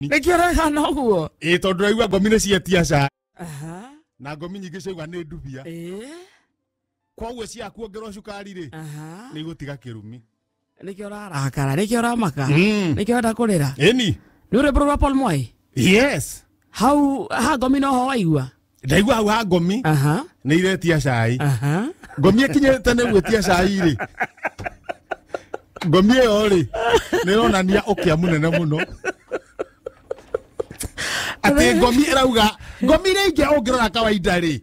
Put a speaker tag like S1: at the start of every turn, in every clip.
S1: Nĩkĩo ũrehana ũguo?
S2: Ĩ tondũ ndĩraigua ngomi nĩ cietia cai. Na ngomi nyingĩ ciauga nĩ ndubia. Koguo cia kuongerwo cukari rĩ, nĩ igũtiga kĩrumi.
S1: Nĩkĩo ũrarakara, nĩkĩo ũramaka, nĩkĩo ũrenda kũrĩra.
S2: Ĩni.
S1: Nĩ rwĩmbo rwa Paul Mwai?
S2: Yes.
S1: Hau ha ngomi noho waigua?
S2: Ndaigua hau ha ngomi nĩ iretia cai. Ngomi ĩkinyĩte nĩ gwĩtia cai rĩ. Ngomi ĩyo rĩ nĩ ĩronania ũkĩa mũnene mũno. Atĩ ngomi ĩrauga ngomi iria ingĩ ũngĩrora kawaida rĩ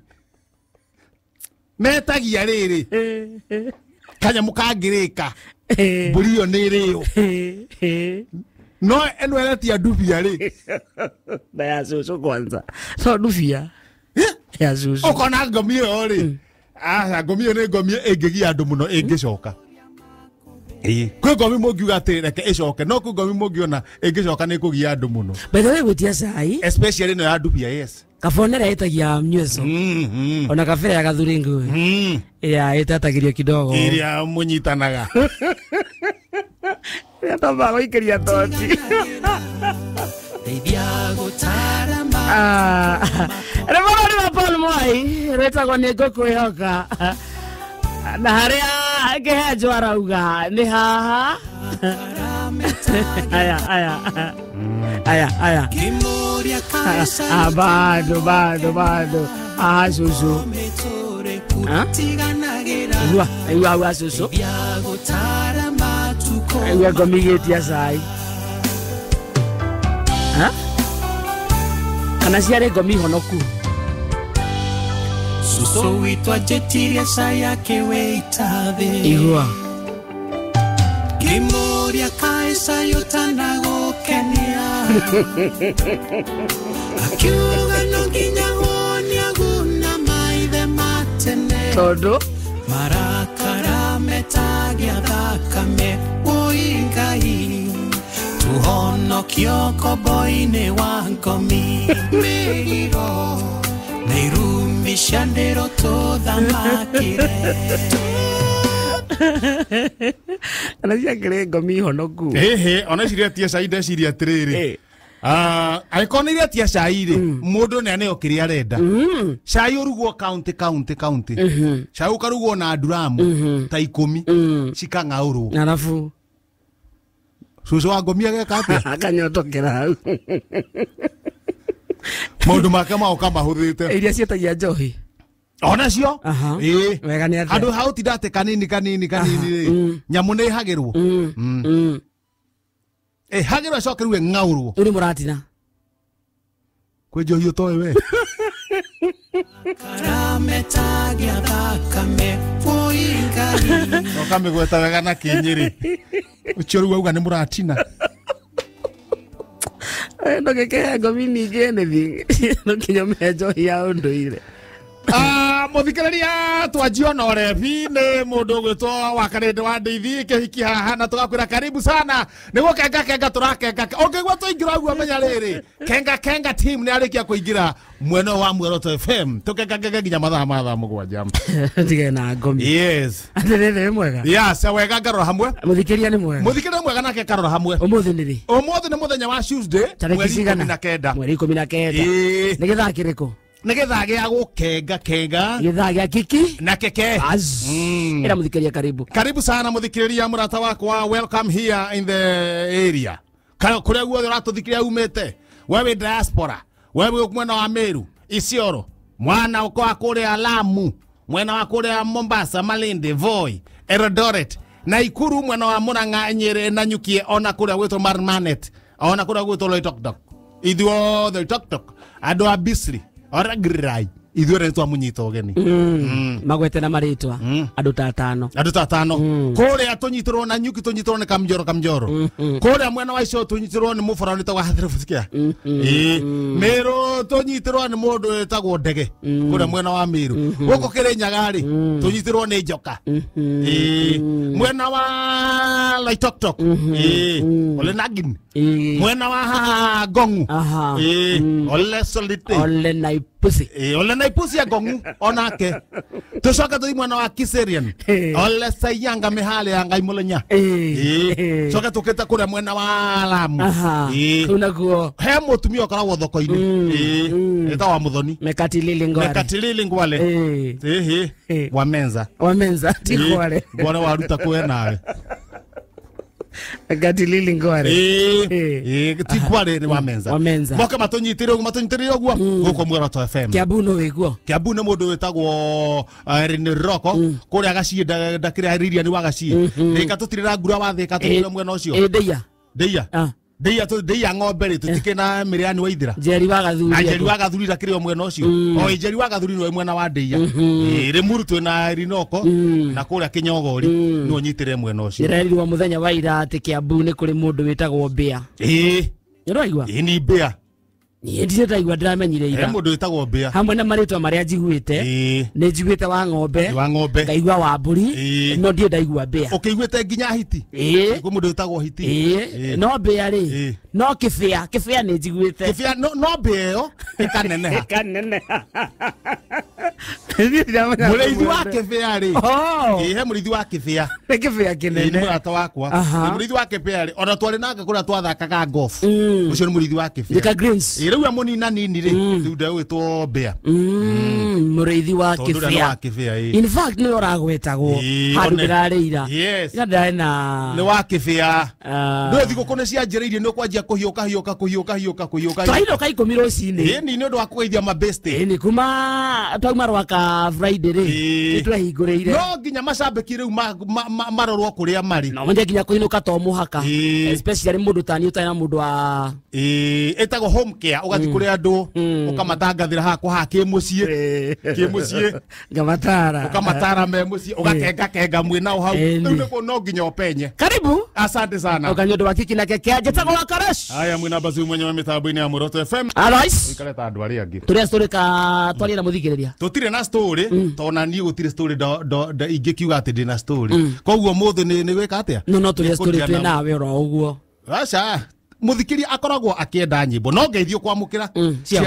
S2: metagia rĩrĩ kanyamũ kangĩrĩka mbũri ĩyo nĩ ĩrĩo no ĩno ĩretia ndubia rĩ
S1: na ya cũcũ kwanza no ndubia ya cũcũ
S2: ũkona ngomi ĩyo rĩ aca ngomi ĩyo nĩ ngomi ĩngĩgia andũ mũno ĩngĩcoka. Kwĩ ngomi mũngiuga atĩ reke ĩcoke no kwĩ ngomi mũngĩona ĩngĩcoka nĩ ĩkũgia andũ mũno.
S1: By the way gwĩtia cai
S2: especially ĩno ya ndubia. Yes.
S1: Kabonera ĩtagia mnyweso ona kabere ya gathuri ngui ya ĩtatagĩrio kidogo
S2: ĩrĩa mũnyitanaga
S1: ĩrĩa tambaga gũikĩria toci. Rwĩmbo rũrũ rwa Paul Mwai rwĩtagwo nĩ ngũkwĩhoka na harĩa kĩhenjo arauga nĩ haha. Aya aya aya aya bado bado bado aha cucu igua igua hau cucu igua ngomi igĩtia cai kana ciarĩ ngomi honoku.
S3: Suso witwa jetiria cai akĩwĩita thĩ.
S1: Igua
S3: ngĩmũria kaĩ cai ũtanagũkenia akiuga no nginya wonia guna maithe ma tene
S1: tondũ
S3: marakara metagia thakame woi Ngai tuhonokio kombo-inĩ wa ngomi mĩriro na irumi cia ndĩro tũthamakĩre.
S1: Kana ciakĩrĩ ngomi honoku.
S2: Ĩhĩ ona ici iretia cai ndeciria atĩrĩrĩ angĩkorwo nĩ iretia cai rĩ mũndũ nĩ aneo kĩrĩa arenda. Cai ũrugwo kaunti kaunti kaunti cai ũkarugwo na nduramu ta 10 cikang'aũrwo
S1: arabu
S2: cũcũ wa ngomi ageka atĩa?
S1: Akanyotokera hau
S2: maũndũ make magoka mahũthĩte.
S1: Iria ciĩtagia njohi
S2: onacio ĩĩ
S1: wega nĩ atĩa
S2: handũ ha ũtinda atĩ kanini kanini kanini rĩ nyamũ nĩ ĩhagĩrwo ĩhagĩrwo ĩcoke rĩu ĩng'aũrwo.
S1: Rĩu nĩ mũratina
S2: kwĩ njohi ũtoĩ we. Ũkamĩgweta wega na kĩnyĩrĩ ũcio rĩu auga nĩ mũratina.
S1: Ndũgĩkĩhe ngomi ningĩ anything no nginya ũmĩhe njohi ya ũndũire.
S2: Mũthikĩrĩria twanjio na ũrebi nĩ mũndũ ũgwĩtwo wa Karĩndĩ wa Ndeithi kĩhiki haha na tũgakwĩra karibu sana nĩguo kenga kenga tũrakenga ũngĩigua twaingĩra ũguo menya rĩrĩ kenga kenga team nĩ arĩkia kũingĩra mwena wa Muoroto FM tũkenga kenga nginya mathaa ma thaa 7.
S1: Ndige na ngomi.
S2: Yes.
S1: Atĩrĩrĩ nĩ mwega.
S2: Yes, wega ngarora hamwe.
S1: Mũthikĩrĩria nĩ mwega.
S2: Mũthikĩrĩria mwega nake karora hamwe.
S1: Ũmũthĩ nĩ rĩ?
S2: Ũmũthĩ nĩ mũthenya wa Tuesday mweri 19.
S1: Mweri 19. Nĩ gĩthaa kĩrĩkũ?
S2: Nĩ gĩthaa gĩa gũkenga kenga
S1: gĩthaa gĩa kiki
S2: na keke.
S1: Ĩra mũthikĩrĩria karibu.
S2: Karibu sana mũthikĩrĩria mũrata wakwa, welcome here in the area. Kũrĩa guothe ũratũthikĩrĩria umĩte we wĩ diaspora we wĩ mwena wa Meru Isiolo mwana wa kũrĩa Lamu mwena wa kũrĩa Mombasa Malindi Voi Eldoret Naikuru mwena wa Murang'a Nyeri na Nyukie ona kũrĩa gwĩtwo Marmanet ona kũrĩa gwĩtwo Loitoktok ithuothe Loitoktok andũ a Bisri oragrai ithuĩ nĩ twamũnyita ũgeni.
S1: Magwete na marĩtwa andũ ta atano.
S2: Andũ ta atano kũrĩa tũnyitĩrwo na Nyuki tũnyitĩrwo nĩ Kamjoro Kamjoro kũrĩa mwena wa Icio tũnyitĩrwo nĩ mũbora wĩtagwo Hathirebusikia Meru tũnyitĩrwo nĩ mũndũ wĩtagwo Ndege kũrĩa mwena wa Meru gũkũ Kĩrĩnyaga rĩ tũnyitĩrwo nĩ Njoka mwena wa Loitoktok Ole Nagin mwena wa Gongu Ole Solite
S1: Ole Naip Naipusi.
S2: Ole Naipusi ya Ngongu onake. Tucoke tuthi mwena wa Kiserian. Ole Sayanga Mihale ya Ngai Mulenya. Coke tukite kuria mwena wa Lamu.
S1: Kuu nakuo
S2: he mutumia ukoragwo thoko-inĩ. Etagwo Muthoni.
S1: Mekatilili Ngwale.
S2: Mekatilili Ngwale. Wa Menza.
S1: Wa Menza ti Ngwale.
S2: Ngwale waruta kuwe nawe.
S1: Mekatilili Ngwale.
S2: Ti Ngwale ni wa Menza.
S1: Wa Menza.
S2: Moke matunyitire uguo matunyitire uguo guku Muoroto FM.
S1: Kiambu no wiguo.
S2: Kiambu ni mundu witagwo Irene Roko kuria gacie ndakira riria ni wa gacie. Rika tutirira ngura wa thika tutirira mwena ucio.
S1: Ndeia.
S2: Ndeia. Ndeia tu ndeia ng'ombe ri tutikina miriani wa ithira.
S1: Njeri wa Gathuri.
S2: Na Njeri wa Gathuri ndakiri o mwena ucio. O Njeri wa Gathuri ni mwena wa Ndeia. Rimuru twina Rinoko na kuria Kinyogori no nyitire mwena ucio.
S1: Ndirerirwo muthenya wa ira ati Kiambu ni kuri mundu witagwo Mbĩa. Nĩũraigua?
S2: Ni Mbĩa.
S1: Niĩ ndirĩ ndaigua ndĩramenyire ira.
S2: He mũndũ wĩtagwo Mbĩa.
S1: Hamwe na marĩtwa marĩa njiguĩte. Nĩ njiguĩte wa ng'ombe.
S2: Wa ng'ombe.
S1: Ngaigua wa mbũri. No ndirĩ ndaigua Mbĩa.
S2: Ũkĩiguĩte nginya hiti. Kwĩ mũndũ wĩtagwo hiti.
S1: No Mbĩa rĩ. No kĩbĩa, kĩbĩa nĩ njiguĩte.
S2: Kĩbĩa no mbĩa ĩyo ĩkaneneha.
S1: Ĩkaneneha.
S2: Mũrĩithi wa kĩbĩa rĩ. He mũrĩithi wa kĩbĩa.
S1: Nĩ kĩbĩa kĩnene.
S2: Nĩ mũrata wakwa. Mũrĩithi wa kĩbĩa rĩ. Ona twarĩ nake kũrĩa twathakaga golf. Ũcio nĩ mũrĩithi wa kĩbĩa.
S1: Thika Greens.
S2: Rĩu amũnina nini rĩ rĩu ndegwĩtwo Mbĩa.
S1: Mũrĩithi wa kĩbĩa. In fact nĩ ũragwetagwo handũ ndĩrarĩira. Ira ndĩrarĩ na
S2: nĩ wa kĩbĩa. Ndũĩ thigũkũ nĩ cianjĩrĩirie nĩ ũkwanjia kũhiũka hiũka kũhiũka hiũka kũhiũka.
S1: Twainũka 10 rũcinĩ.
S2: Ĩni nĩ ũndũ wa kũgeithia mabeste.
S1: Ĩni kuma twauma rwaka Friday rĩ nĩ twehingũrĩire.
S2: No nginya macambĩki rĩu marorwo kũrĩa marĩ.
S1: No menye nginya kũinũka to mũhaka. Especially mũndũ ta niĩ ũtarĩ na mũndũ wa
S2: ĩtagwo home care ugathi kuria andu ukamatangathira hakwa ha kimucii kimucii
S1: ngamatara
S2: ukamatara me mucii ugakenga kenga mwi nao hau riu no nginya upenye.
S1: Karibu,
S2: asante sana
S1: ukanyo ndo wakiki na keke njitagwo wa Karesh.
S2: Haya mwina bazu mwenye wa mitambo-ini ya Muoroto FM.
S1: Alois
S2: ikare ta andu aria angi
S1: turia story ka twarie na muthikiriria
S2: tutire na story tona ni gutire story ndo ingikiuga ati ndina story koguo muthu ni gwika atia
S1: no turia story twi nawe oro uguo.
S2: Aca muthikiria akoragwo akienda nyimbo no ngeithio kwamukira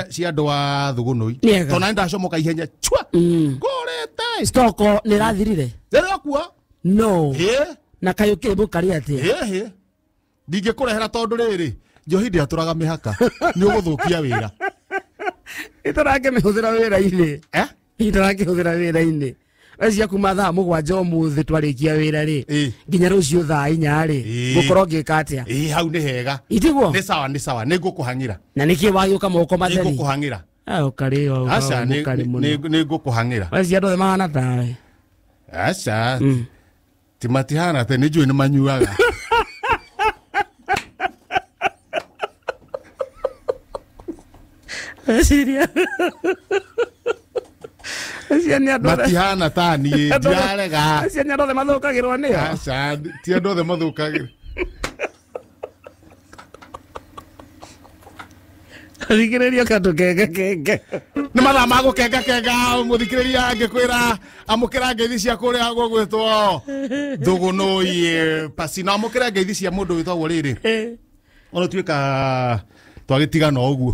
S2: cia andu a Thugunui tona ndacomoka ihenya chwa ngurete
S1: stoko ni rathirire
S2: rĩrĩ kuo
S1: no na kayo kĩmbu kari atia
S2: ndingĩkũrehera tondu rĩrĩ njohi ndĩatũraga mĩhaka nĩ ũgũthũkia wĩra.
S1: Ĩtarakĩmĩhũthĩra wĩra-inĩ. Ĩtarakĩhũthĩra wĩra-inĩ. Cia kuma thaa 7 ũmũthĩ twarĩkia wĩra rĩ nginya rũciũ thaa 4 rĩ ngũkorwo ngĩka atĩa?
S2: Hau nĩ hega.
S1: Itiguo?
S2: Nĩ sawa nĩ sawa nĩ ngũkũhang'ĩra.
S1: Na nĩkĩ wagĩũka moko matheri?
S2: Nĩ ngũkũhang'ĩra.
S1: Ũkarĩo.
S2: Aca nĩ ngũkũhang'ĩra.
S1: Acio andũ othe mahana tawe.
S2: Aca ti matihana te nĩ njũĩ nĩ manyuaga.
S1: Ciria.
S2: Matihana ta niĩ ndirarega.
S1: Acio nĩ andũ othe mathũkagĩrwo nĩo.
S2: Aca ti andũ othe mathũkagĩrwo.
S1: Thikĩrĩria kandũ kenga kenga.
S2: Nĩ mathaa ma gũkenga kenga mũthikĩrĩria ngĩkwĩra amũkĩra ngeithi cia kũrĩa gũgwĩtwo Thugunui Pasina amũkĩra ngeithi cia mũndũ wĩtagwo rĩrĩ ona tuĩka twagĩtigana ũguo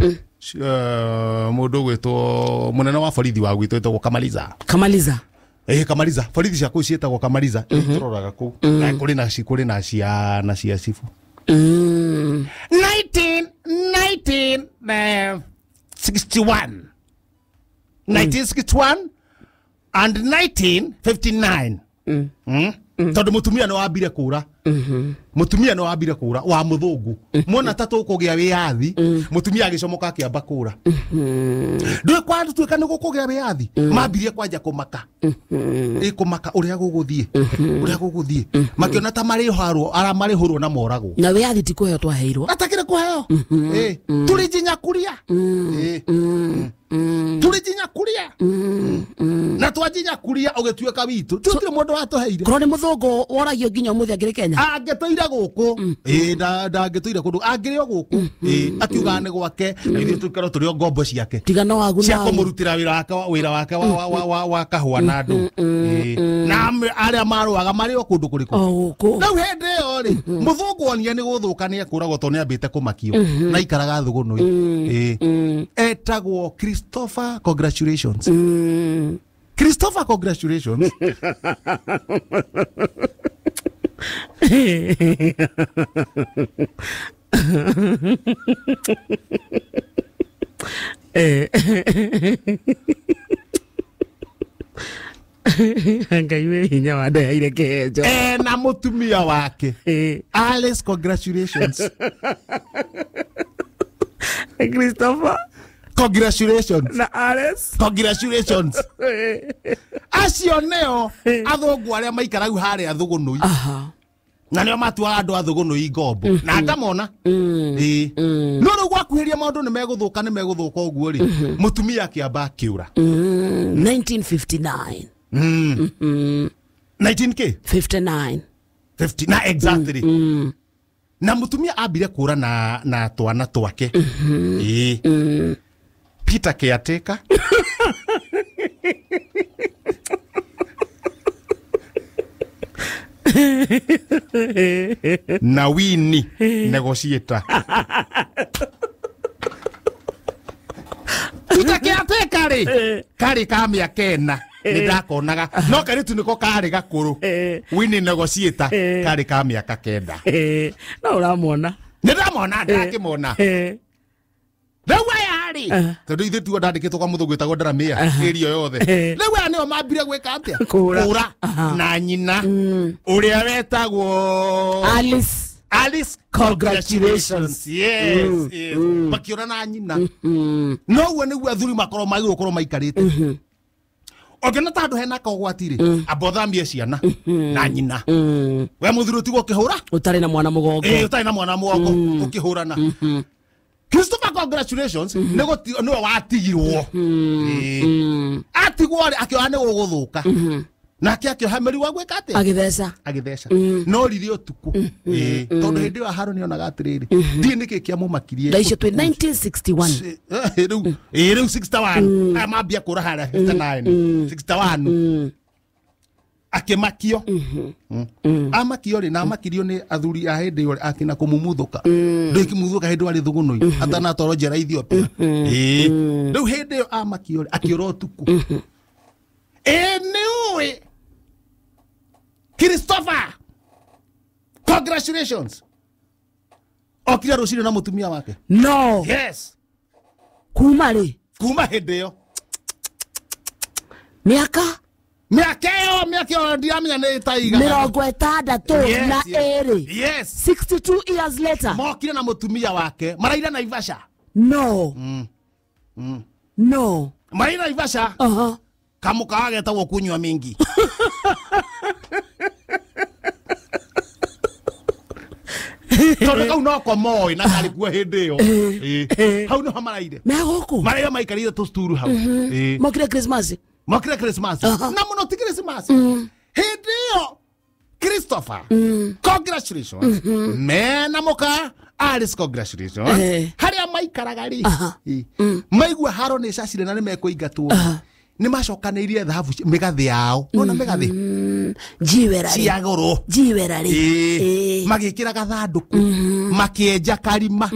S2: mũndũ ũgwĩtwo mũnene wa borithi wa gwitũ wĩtagwo Kamaliza.
S1: Kamaliza.
S2: Kamaliza borithi cia kũu ciĩtagwo Kamaliza tũroraga kũu na kũrĩ na kũrĩ na cia na cia cibu 1961 1961 and 1959 tondu mutumia no wambire kura mutumia no wambire kura wa muthungu mona ta tukugia wiyathi mutumia agicomoka akiamba kura ndui kwa tuika ni gukugia wiyathi mambirie kwanja kumaka ikumaka uria guguthie uria guguthie makiona ta mariharwo ara marihurwo na moragwo
S1: na wiyathi ti kuheo twaheirwo
S2: atakire kuheo turi jinya kuria turi jinya kuria Na twanjinya kuria ũgĩtuĩka witũ. Tũtirĩ mũndũ watũheire.
S1: Korwo nĩ mũthũngũ woragio nginya ũmũthĩ angĩrĩ Kenya.
S2: Angĩtũire gũkũ. Ĩĩ ndangĩtũire kũndũ. Angĩrĩ o gũkũ. Ĩĩ akiuga nĩ gwake na ithuĩ tũikarwo tũrĩ o ngombo ciake.
S1: Tiga no wagu
S2: cia kũmũrutĩra wĩra wake wa kahũa na andũ. Na arĩa marũaga marĩ o kũndũ kũrĩkũ?
S1: O gũkũ.
S2: Rĩu hĩndĩ ĩyo rĩ, mũthũngũ onire nĩ gũthũka nĩ ekũragwo tondũ nĩ ambĩte kũmakio. Na aikaraga thũgũnũi. Ĩĩ. Etagwo Christopher congratulations. Christopher congratulations.
S1: Ngai wĩ hinya wa ndeheire kĩhenjo.
S2: Na mũtumia wake. Alice congratulations.
S1: Christopher
S2: congratulations.
S1: Na Alice
S2: congratulations. Acio neo athũngũ arĩa maikaragu harĩa thũgũnũi. Na nĩo matuaga andũ a thũgũnũi ngombo. Na ngamona. Ĩĩ. No rĩu gwakuhĩria maũndũ nĩ megũthũka ũguo rĩ. Mũtumia akĩamba akĩũra.
S1: 1959.
S2: 19K?
S1: 59.
S2: 59 exactly. Na mũtumia ambire kũra na twana twake. Ĩĩ. Peter caretaker. Na Winnie negotiator. Peter caretaker rĩ karĩ ka mĩaka ĩna nĩ ndakonaga no kairĩtu nĩko karĩ gakũrũ. Winnie negotiator karĩ ka mĩaka 9.
S1: No ũramwona.
S2: Nĩ ndamona ndakĩmona. Rĩu aya rĩ tondũ ithuĩ tuo ndandĩkĩtwo kwa mũthũngũ wĩtagwo Ndaramĩa ĩrio yothe. Rĩu aya nĩo mambire gwĩka atĩa? Kũra na nyina ũrĩa wetagwo
S1: Alice.
S2: Alice congratulations. Yes, yes. Makĩũra na nyina. No ũguo nĩguo athuri makorwo magĩrĩirwo gũkorwo maikarĩte. Ũngĩona ta handũ hena kogwati rĩ, amba ũthamie ciana na nyina. We mũthuri ũtigwo ũkĩhũra?
S1: Ũtarĩ na mwana mũgongo.
S2: Ĩĩ ũtarĩ na mwana mũgongo ũkĩhũrana. Christopher congratulations nĩwe watigirwo. Atigwo rĩ akĩoha nĩ gũgũthũka. Nake akĩoha mĩri wa gwĩka atĩa?
S1: Agĩtheca.
S2: Agĩtheca. No riri ũtukũ. Tondũ hĩndĩ ĩyo Harũni onaga atĩrĩrĩ, ndiĩ nĩkĩ kĩamũmakirie.
S1: Thaa icio twĩ 1961.
S2: Rĩu rĩu 61. Aya mambia kũra harĩa 59. 61. Akĩmakio. Amakio rĩ na amakirio nĩ athuri a hĩndĩ ĩyo akina kũmumuthũka. Ndũkĩmumuthũka hĩndĩ warĩ thũgũnũi atanatwarwo njera Ethiopia. Ĩĩ. Rĩu hĩndĩ ĩyo amakio rĩ akĩũra ũtukũ. Ĩĩ nĩ ũĩ Christopher congratulations. Okire rũcinĩ na mũtumia wake.
S1: No.
S2: Yes.
S1: Kuma rĩ?
S2: Kuma hĩndĩ ĩyo.
S1: Mĩaka?
S2: Mĩaka ĩyo ndiramenya nĩ ta igana.
S1: 62.
S2: Yes.
S1: 62 years later.
S2: Mokire na mũtumia wake. Maraira Naivasha.
S1: No. No.
S2: Maraira Naivasha. Kamũkawa getagwo kunywa mingi. Tondũ kau no komoĩ na karĩ kuo hĩndĩ ĩyo. Hau nĩho maraire.
S1: Me gũkũ.
S2: Maraire maikarire tũcuturu hau.
S1: Mokire Christmas.
S2: Mokire Christmas. Na mũno ti Christmas. Hĩndĩ ĩyo Christopher congratulations. Mena mũka Alice congratulations. Harĩa maikaraga rĩ. Maigua haro nĩ cacire na nĩ mekũingatwo. Nĩ macokanĩirie thahabu mĩgathĩ yao. Nona mĩgathĩ?
S1: Jiwerari.
S2: Cia goro.
S1: Jiwerari.
S2: Magĩkĩra gathandũkũ. Makĩenja karima.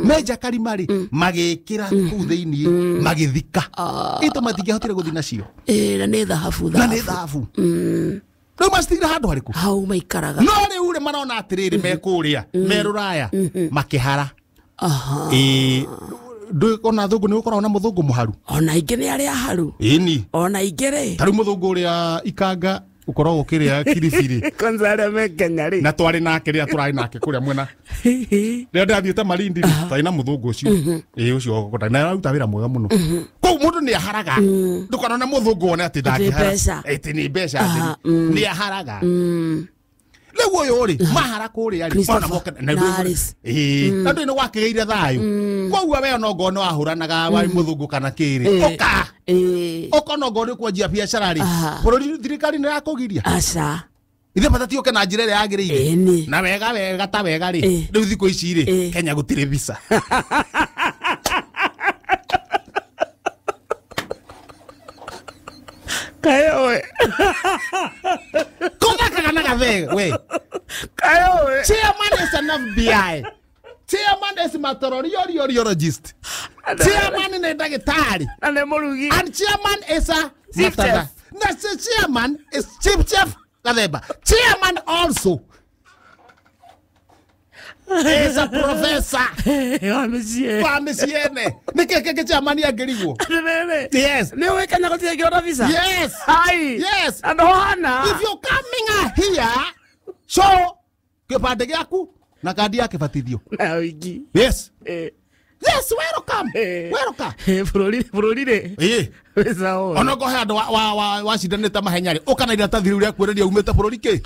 S2: Menja karima rĩ, magĩkĩra kũu thĩinĩ, magĩthika. Ito matingĩahotire gũthiĩ nacio.
S1: Na nĩ thahabu.
S2: Na nĩ thahabu. Rĩu macitigire handũ harĩkũ?
S1: Hau maikaraga.
S2: No rĩu rĩ marona atĩrĩrĩ me kũrĩa, me rũraya, makĩhara. Ĩĩ. Ndũĩ ona thũngũ nĩ ũkoragwo na mũthũngũ mũharu.
S1: Ona ingĩ nĩ arĩa haru.
S2: Ĩni.
S1: Ona ingĩ rĩ.
S2: Ta rĩu mũthũngũ ũrĩa ikanga ũkoragwo ũkĩrĩa kiribiri.
S1: Kwanza arĩa me Kenya rĩ.
S2: Na twarĩ nake rĩrĩa tũrarĩ nake kũrĩa mwena. Rĩrĩa ndĩrathiĩte Malindi rĩ, twarĩ na mũthũngũ ũcio. Ĩĩ ũcio na araruta wĩra mwega mũno. Kũu mũndũ nĩ aharaga. Ndũkanone mũthũngũ wone atĩ ndangĩhara. Atĩ nĩ mbeca. Nĩ aharaga. Rĩu ũyũ rĩ mahara kũrĩa rĩ ona moke na ndũ nĩ gwakĩgĩire thayũ koguo we no ngoo no ahũranaga wa mũthũngũ kana kĩrĩ ũka ũka no ngoo nĩ kwanjia biacara rĩ bũrũri thirikari nĩ yakũgiria
S1: aca
S2: ithe bata ti ũke na njĩra ĩrĩa yagĩrĩire na wega wega ta wega rĩ rĩu thikũ ici rĩ Kenya gũtirĩ visa.
S1: Kayowe.
S2: Kũthakaga na gathege we.
S1: Kayowe.
S2: Chairman is an FBI. Chairman is meteorologist. Chairman nĩ ndagĩtarĩ.
S1: Na nĩ mũrugi.
S2: And chairman is a chief chef. Na chairman is chief chef Gathemba. Chairman also is a professor. Wa mĩciĩ. Nĩkĩ kĩngĩ chairman angĩrigwo? Yes.
S1: Nĩ ũĩ Kenya gũtirĩ kĩona visa?
S2: Yes.
S1: Hai.
S2: Yes.
S1: Andũ hana.
S2: If you're coming here, show kĩbandĩ gĩaku na kandi ya kĩbatithio.
S1: Na wiki.
S2: Yes. Yes, welcome. Welcome.
S1: Bũrũri rĩ.
S2: Ona ngo he andũ wacindanĩte mahenya rĩ ũka na iratathi rĩu rĩa kuonania umĩte bũrũri kĩ.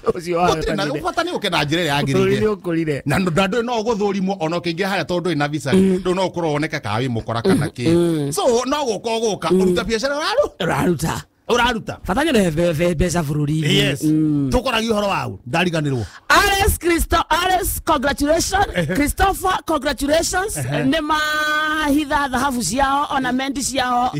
S2: Ũbata nĩ ũke na njĩra ĩrĩa yagĩrĩire.
S1: Bũrũri nĩ ũkũrire.
S2: Na ndũĩ no ũgũthũrimwo ona ũkĩingĩra harĩa tondũ ndũrĩ na visa rĩ ndũĩ no ũkorwo woneka kana wĩ mũkora kana kĩ. So no gũka ũgũka ũruta biacara ũraruta. Ũraruta.
S1: Bata nĩ ũrehe mbeca bũrũri-inĩ.
S2: Yes. Tũkoragia ũhoro wau ndariganĩrwo.
S1: Alex Christo, Alex, congratulations. Christopher, congratulations. Nĩ mahitha thahabu ciao ona mendi ciao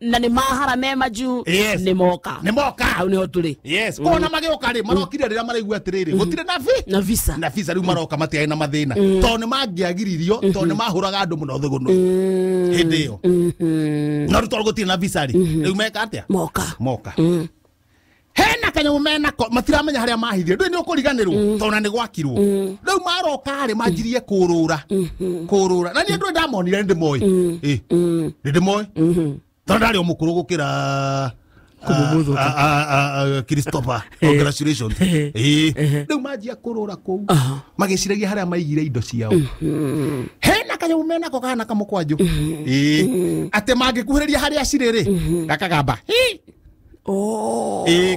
S1: na nĩ mahara me majuu nĩ moka.
S2: Nĩ moka.
S1: Hau nĩho tũrĩ.
S2: Yes. Kona magĩũka rĩ marokire rĩrĩa maraigua atĩrĩrĩ gũtirĩ na
S1: visa.
S2: Na visa rĩu maroka matiarĩ na mathĩna. Tondũ nĩ mangĩagiririo tondũ nĩ mahũraga andũ mũno thũgũnũ. Hĩndĩ ĩyo. No rĩu tondũ gũtirĩ na visa rĩ rĩu meka atĩa?
S1: Moka.
S2: Moka. Hena kanyamũ menako matiramenya harĩa mahithire ndũĩ nĩ ũkũriganĩrwo tondũ nĩ gwakirwo rĩu maroka rĩ manjirie kũrũra kũrũra na niĩ ndũĩ ndamonire nĩ ndĩmoĩ nĩ ndĩmoĩ tondũ ndarĩ o mũkũrũ gũkĩra Christopher congratulations rĩu manjia kũrũra kũu magĩciragia harĩa maigire indo ciao hena kanyamũ menako kahana kamũkwanjũ atĩ mangĩkuhĩrĩria harĩa cirĩ rĩ gakagamba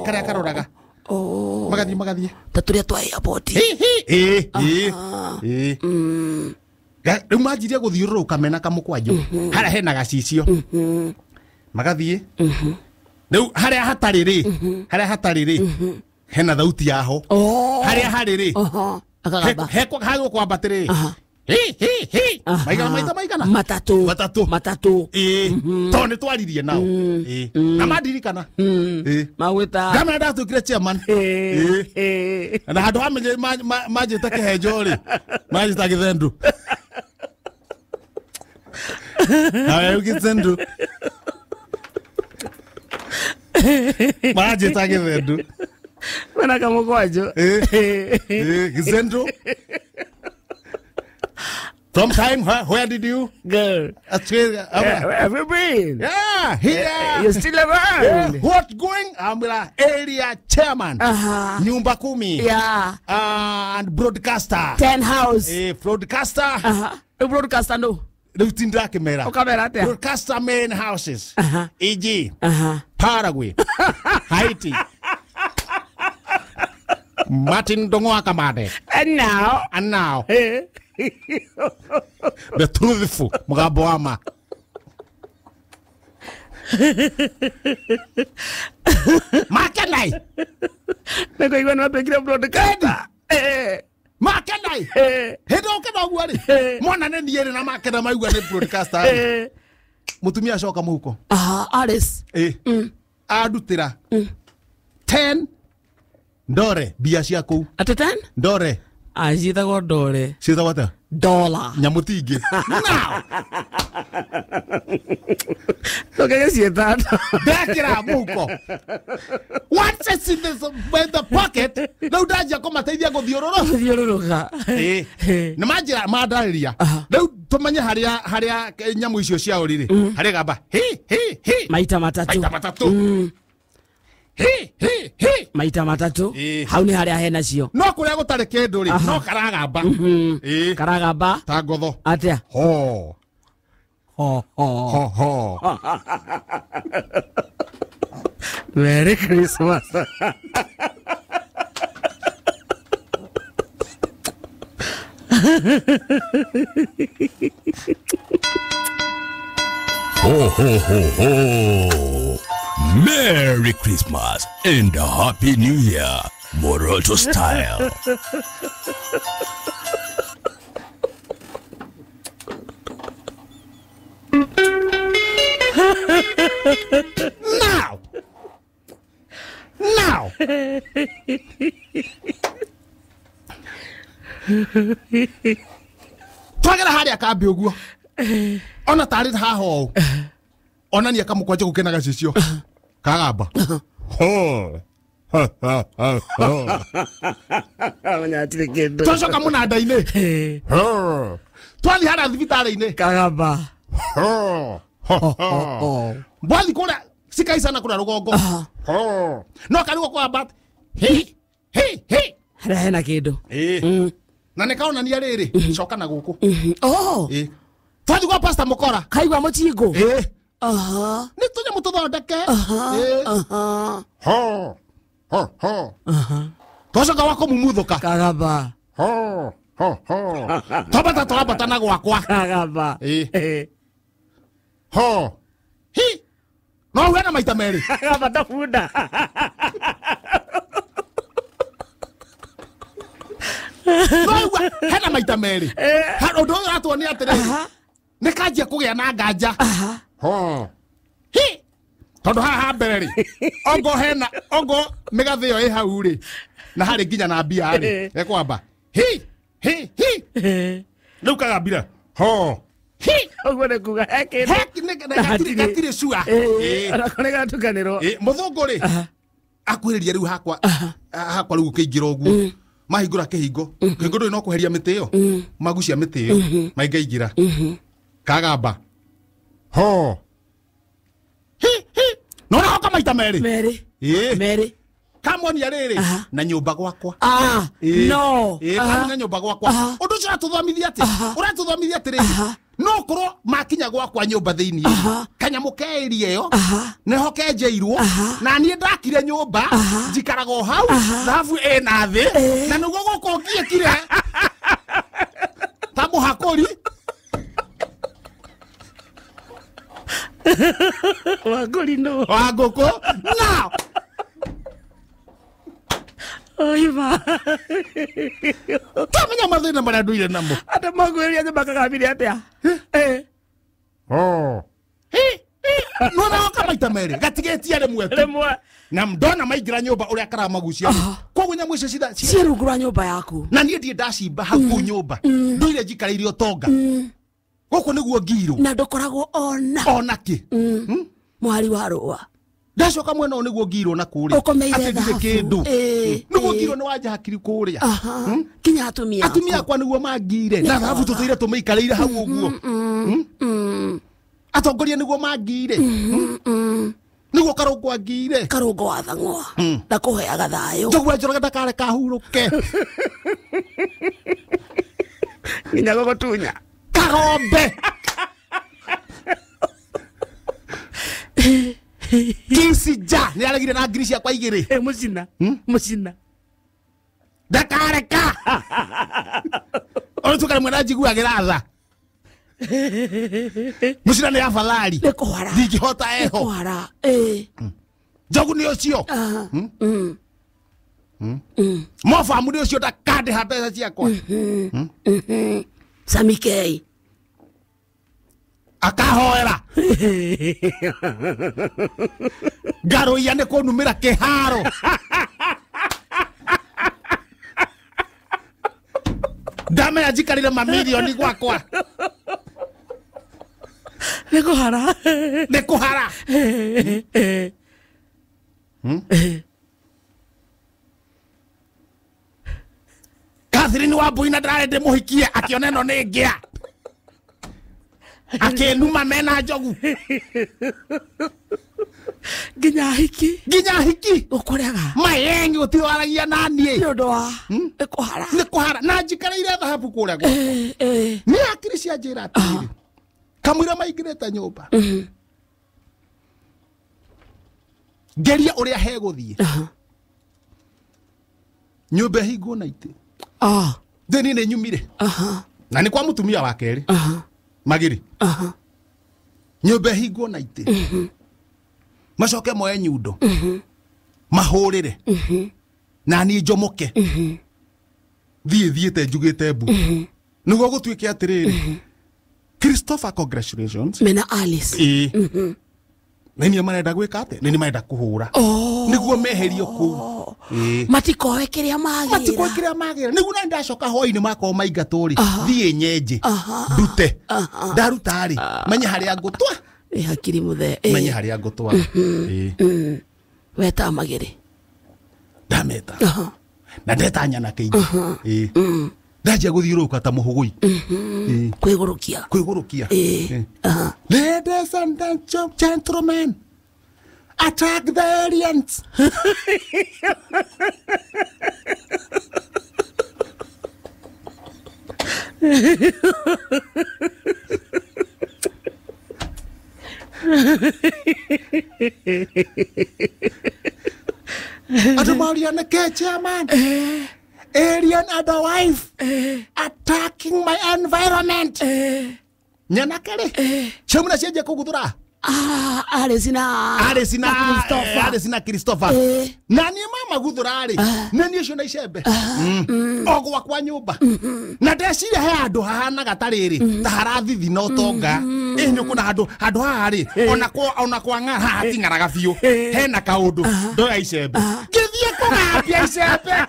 S2: karia karoraga. Magathiĩ
S1: ta tũrĩa twa airport.
S2: Rĩu manjirie gũthiũrũrũka mena kamũkwanjũ harĩa hena gacicio magathiĩ rĩu harĩa hatarĩ rĩ harĩa hatarĩ rĩ hena thauti yaho harĩa harĩ rĩ hagũkwambatĩrĩ maigana maita maigana
S1: matatu matatu
S2: tondũ nĩ twaririe nao na mandirikana
S1: magwĩta
S2: ngamena ndatuĩkire chairman na handũ ha manjĩte kĩhenjo rĩ manjĩta gĩthendu nawe gĩthendu manjĩta gĩthendu
S1: mena kamũkwanjũ
S2: gĩthendu. Sometime, where did you
S1: go? Where have you been?
S2: Yeah, here.
S1: You're still around.
S2: Yeah. What going? I'm the area chairman. Nyumba Kumi.
S1: Yeah.
S2: And broadcaster.
S1: 10 house.
S2: Broadcaster.
S1: Broadcaster, no.
S2: Broadcaster main houses. E.g. Paraguay. Haiti. Martin Dongoa Kamade.
S1: And now.
S2: And now. The truthful Mugaboama. Makanai. Makanai. Hĩndĩ ũkĩna ũguo rĩ mwana nĩ niĩ rĩ na makena maigua nĩ broadcaster rĩ mũtumia acoka mũhuko
S1: Alice
S2: andutĩra 10 ndore mbia cia kũu
S1: atĩ 10
S2: ndore
S1: ciĩtagwo ndore
S2: ciĩtagwo atĩa
S1: dollar
S2: nyamũ ti ingĩ now
S1: ndũkege ciĩta
S2: ndekĩra mũhuko once it's in the pocket rĩu ndanjia kũmateithia gũthiũrũrũka nĩ manjĩra mandarĩria rĩu tũmenye harĩa harĩa nyamũ icio ciao rĩ harĩa gamba hi hi hi
S1: maita matatũ
S2: maita matatũ hi hi hi
S1: maita matatũ hau nĩ harĩa hena cio
S2: no kũrĩa gũtarĩ kĩndũ rĩ no karagamba
S1: karagamba
S2: ta ngotho
S1: atĩa
S2: ho
S1: ho ho
S2: ho ho
S1: Merry Christmas.
S4: Ho, ho, ho, ho. Merry Christmas and a Happy New Year, Moroto style.
S2: Now! Now! Twagera haria kambi uguo. Ona tari haha ũũ. Ona ni akamũkwanja gũkenaga cicio. Kagamba. Ho. Twacoka mũnanda-inĩ. Twathiĩ harĩa thibitarĩ-inĩ.
S1: Kagamba.
S2: Bwathi kũrĩa cikaicana kũrĩa rũgongo. No karigwo kwamba hi hi hi.
S1: Harĩa hena kĩndũ.
S2: Na nĩ kaonania rĩrĩ coka na gũkũ.
S1: Oh.
S2: Twathi kwa Pastor Mukora.
S1: Kaigua mũcingũ.
S2: Nĩ tũnyamũ tũthondeke. Ho. Ho ho. Twacoka wako mumuthuka.
S1: Kagamba.
S2: Ho ho ho. Twambata twambata na gwakwa.
S1: Kagamba.
S2: Ho. Hi. No wena maita merĩ.
S1: Kagamba ta bunda.
S2: No hena maita merĩ. Ũndũ ũyũ ũratuonia atĩrĩrĩ. Nĩ kanjia kũgĩa na nganja. Ho. Hi. Tondũ haha mbere rĩ. Ongo hena ongo mĩgathĩ ĩyo ĩ hau rĩ. Na harĩ nginya na mbia rĩ. Ekwamba. Hi. Hi hi. Rĩu kagambira. Ho. Hi.
S1: Ũguo nĩ kuga he kĩndũ.
S2: He gatirĩ cua.
S1: Ona ko nĩ gatukanĩrwo.
S2: Mũthũngũ rĩ. Akuhĩrĩria rĩu hakwa hakwa rĩu ũkĩingĩra ũguo. Mahingũra kĩhingo. Kĩhingo ndũrĩ no kweheria mĩtĩ ĩyo. Magucia mĩtĩ ĩyo. Maingaingĩra. Kagamba. Ho. Hi hi. No na hoka maita merĩ.
S1: Merĩ. Merĩ.
S2: Kamonia rĩrĩ na nyũmba gwakwa.
S1: No.
S2: Na nyũmba gwakwa. Ũndũ ũcio ũratũthomithia atĩ. Ũratũthomithia atĩrĩrĩ. No korwo makinya gwakwa nyũmba thĩinĩ. Kanyamũ ke area ĩyo. Nĩho kenjeirwo. Na niĩ ndakire nyũmba. Njikaraga o hau. Thahabu ĩna thĩ. Na nĩguo gũkũ ngiĩkire. Ta mũhakũri.
S1: Wangũri nũ?
S2: Wa ngũkũ. Now.
S1: Oima.
S2: Tamenya mathĩna marĩa nduire namo.
S1: Andũ makwĩrĩria nyũmba kagambire atĩa?
S2: Oh. Hi. Nona woka maita merĩ gatigĩtie rĩmwe tu.
S1: Rĩmwe.
S2: Na ndona maingĩra nyũmba ũrĩa karamagucia. Koguo nyamũ icio citha
S1: ciĩ rungu rwa nyũmba yaku.
S2: Na niĩ ndirĩ ndacimba hau kũu nyũmba. Nduire njikarĩire ũtonga. Gũkũ nĩguo ngirwo.
S1: Na ndũkoragwo ona.
S2: Ona kĩ?
S1: Mwari wa rũa.
S2: Ndacoka mwena ũyũ nĩguo ngirwo na kũrĩa.
S1: Ũkomeire thahabu.
S2: Kĩndũ. Nĩguo ngirwo nĩ wanja hakiri kũrĩa.
S1: Kinya atumia.
S2: Atumia akwa nĩguo mangire. Na thahabu tũtũire tũmĩikarĩire hau ũguo. Atongoria nĩguo mangire. Nĩguo Karũngũ angire.
S1: Karũngũ wa Thang'wa. Ndakũheaga thayũ.
S2: Njogu Njoroge ndakareka hurũke.
S1: Nginya gũgũtunya.
S2: Kagombe. Kisija nĩ aregire na ngiri ciakwa igĩrĩ.
S1: Mũcina. Mũcina.
S2: Ndakareka. Ona tukare mwena njiguagĩra tha. Mũcina nĩ afadhali.
S1: Nĩ kũhara.
S2: Ndingĩhota eho.
S1: Kũhara.
S2: Njogu nĩ ũcio. Mofamu nĩ ũcio ndakandĩha mbeca ciakwa.
S1: Samikei.
S2: Akahoera. Ngaroia nĩ kũnumĩra kĩharo. Ndamenya njikarĩre mamirioni gwakwa.
S1: Nĩ kũhara.
S2: Nĩ kũhara. Catherine Wambui na ndarĩ ndĩmũhikie akĩona ĩno nĩ ngĩa. Akĩnuma mena njogu.
S1: Nginya hiki.
S2: Nginya hiki.
S1: Ũkũrega.
S2: Mayengi gũtirĩ waragia na niĩ.
S1: Nĩ ũndũ wa nĩ kũhara.
S2: Nĩ kũhara. Na njikarĩire thahabu kũrĩa gwakwa. Nĩ hakiri cia njĩra atĩrĩrĩ. Kamũira maingĩrĩte nyũmba. Ngeria ũrĩa hegũthiĩ. Nyũmba ĩhingwo na itĩ. Theni nĩ nyumire. Na nĩ kwa mũtumia wa kerĩ. Magiri. Nyũmba hingwo na itĩ. Macoke moe nyundo. Mahũrĩre. Na niĩ njomoke. Thiĩ thiĩte njugĩte mbu. Nĩguo gũtuĩke atĩrĩrĩ. Christopher, congratulations.
S1: Mena Alice.
S2: Nĩ niĩ marenda gwĩka atĩa? Nĩ niĩ marenda kũhũra. Nĩguo meherio kũu.
S1: Matikoe kĩrĩa magĩra.
S2: Matikoe kĩrĩa magĩra. Nĩguo na ndacoka hwaĩ-inĩ makorwo maingatwo rĩ. Thiĩ nyenje. Ndute. Ndaruta rĩ. Menye harĩa ngũtwa.
S1: Hakiri mũthee.
S2: Menye harĩa ngũtwa.
S1: Weta Magĩrĩ.
S2: Ndameta. Na ndeta nyanake ingĩ. Ndanjia gũthiũrũrũka ta mũhũgũi.
S1: Kwĩgũrũkia.
S2: Kwĩgũrũkia. Ladies and gentlemen, attack the aliens. Andũ maũria nĩkĩ chairman? Alien and a wife attacking my environment. Nyanake rĩ, ciaumĩra cianjia kũguthũra.
S1: Alice na
S2: Alice na Christopher. Na niĩ mamaguthũra rĩ, nĩ niĩ ũcio na icembe. O gwakwa nyũmba. Na ndeciria he handũ hahanaga ta rĩrĩ, ta harathithi na ũtonga. Nĩ ũkuona handũ haha rĩ, ona kwa ng'ara haha hating'araga biũ. Hena kaũndũ, ndoya icembe. Ngĩthiĩ kũgambia icembe.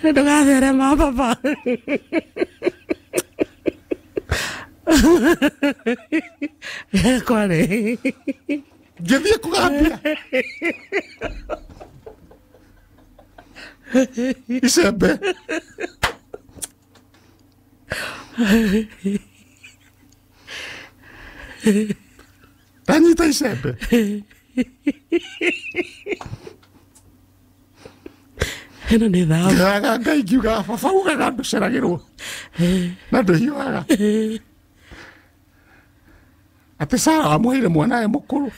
S1: Ndũgatherema baba. Kwarĩ.
S2: Ngĩthiĩ kũgambia icembe. Ndanyita icembe.
S1: Ĩno nĩ thahabu.
S2: Ngĩraga Ngai ngiugaga baba ugaga ndũceragĩrwo na ndũhiũhaga. Atĩ Sarah wamũheire mwana e mũkũrũ.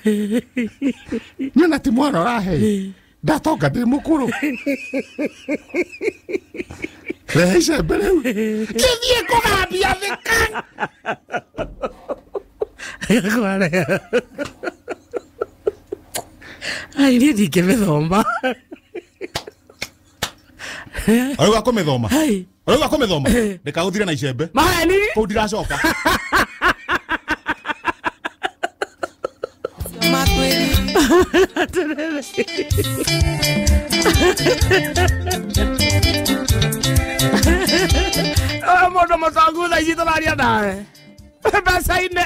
S2: Niĩ ti mwana ũrahe. Ndatonga ndĩ mũkũrũ. Rehe icembe rĩu. Ngĩthiĩ kũgambia thika.
S1: Ai, niĩ ndingĩmĩthoma.
S2: Ũrauga kũmĩthoma? Ũrauga kũmĩthoma? Ndĩkagũthire na icembe.
S1: Maheni?
S2: Kũu ndiracoka.
S1: Mũndũ mũtongu thaa ici tũraria nawe. Mbeca-inĩ.